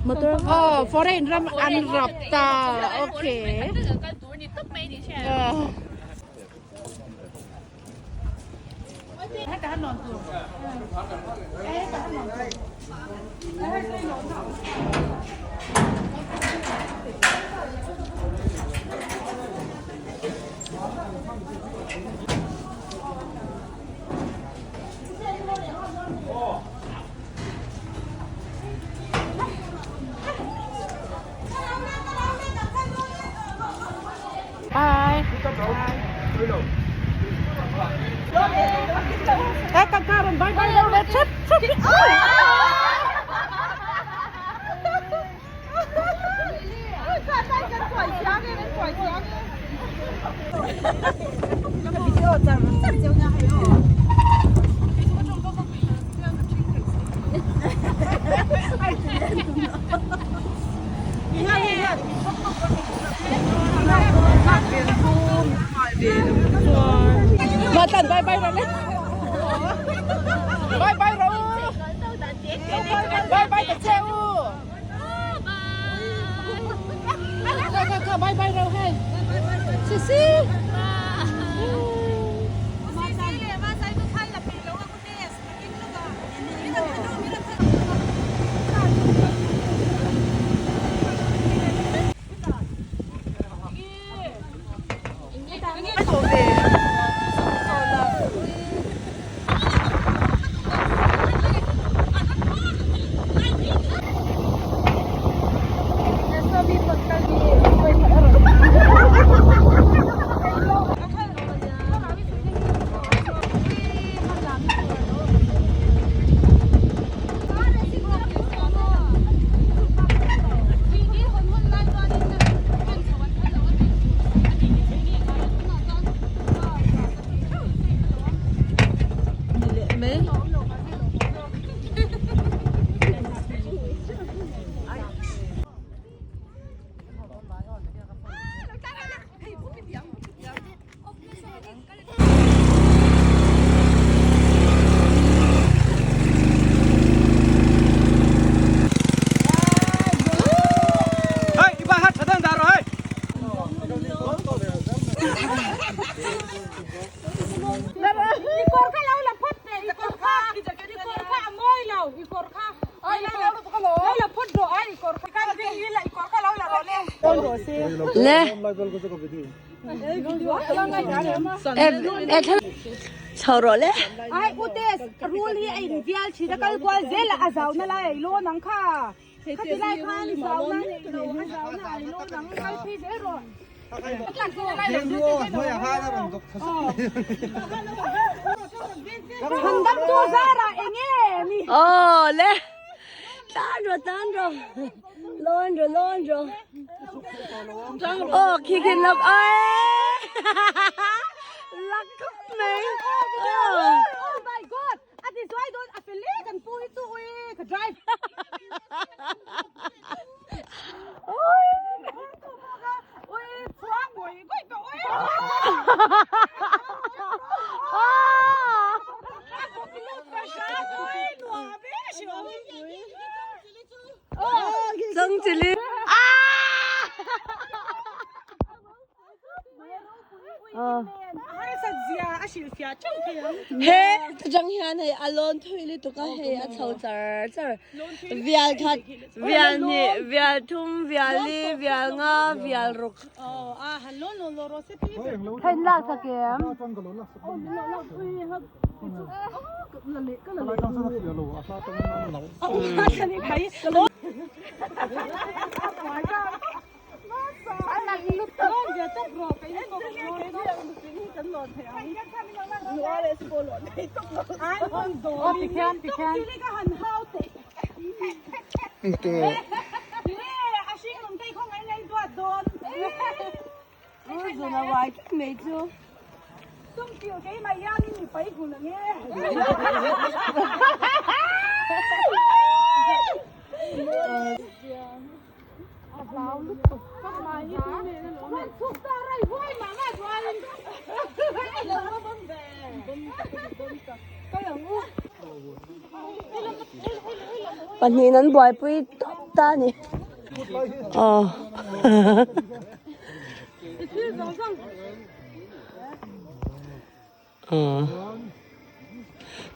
Motor. Oh, foreign ram an rap ta. Okay. Bye. Eh, kan karon bye bye lo le chut chut. Matan bye bye rồi Bye bye rồi. Bye bye ta cheu. Bye bye bye bye rồi hey. Xì xì. Le. Chho rawh le. Ai ute rul hi a in vial thin a kal kual zel a zau na lai a i lawn ang kha. Khati lai khan zau na nei lo a zau na a i lawn ang kal phei zel rawh. Chhandam tu zarah eng nge ni. Aw le. Tan rawh tan rawh. Lawn rawh lawn rawh. Aw khi khin lawk ai. Lak khawp mai. Oh my god. A ti zuai dawn a fel e kan pu hi chu ui ka drive. Ui chhuang ngawih ngawih tawh ui. A bawk lut ka hran ui nuam e hriau. Chang chili. He chang hian hei a lawn thui lutuk a hei a chho char char vial khat vial hnih vial thum vial li vial nga vial ruk Hei lak sak em. Pahnihin an buaipui tawp. ta ni. Aw.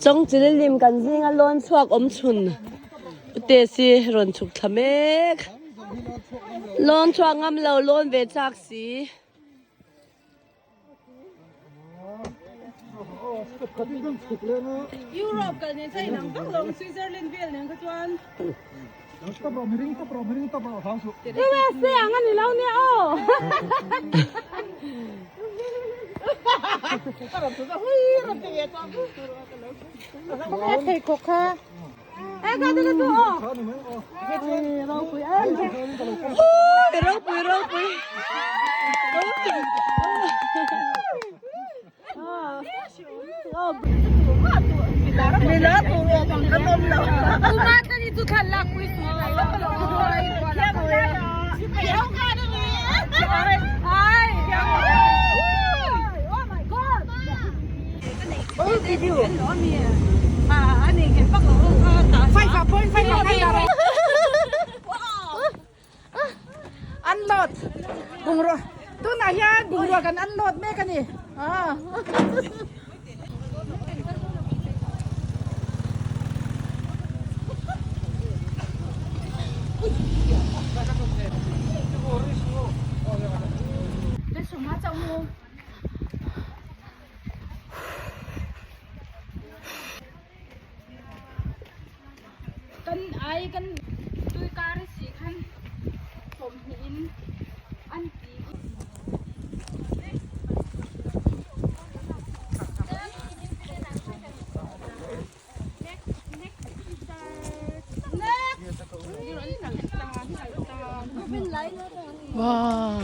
Chawngchilh lim kan zinga lawn chhuak awm chhun ute si rawn chhuk thla mek. Lawn chhuak ngam lo lawn ve chak si. Europe kal nen chuan inang vak lo Switzerland vel nen kha chuan. USA ang a ni lo nia aw. Pheikhawk kha. Ropui ropui. Unload bungrua tunah hian bungrua kan unload mek a ni. Kan ai kan tuikar si khan thawmhnih in an ti. Wow.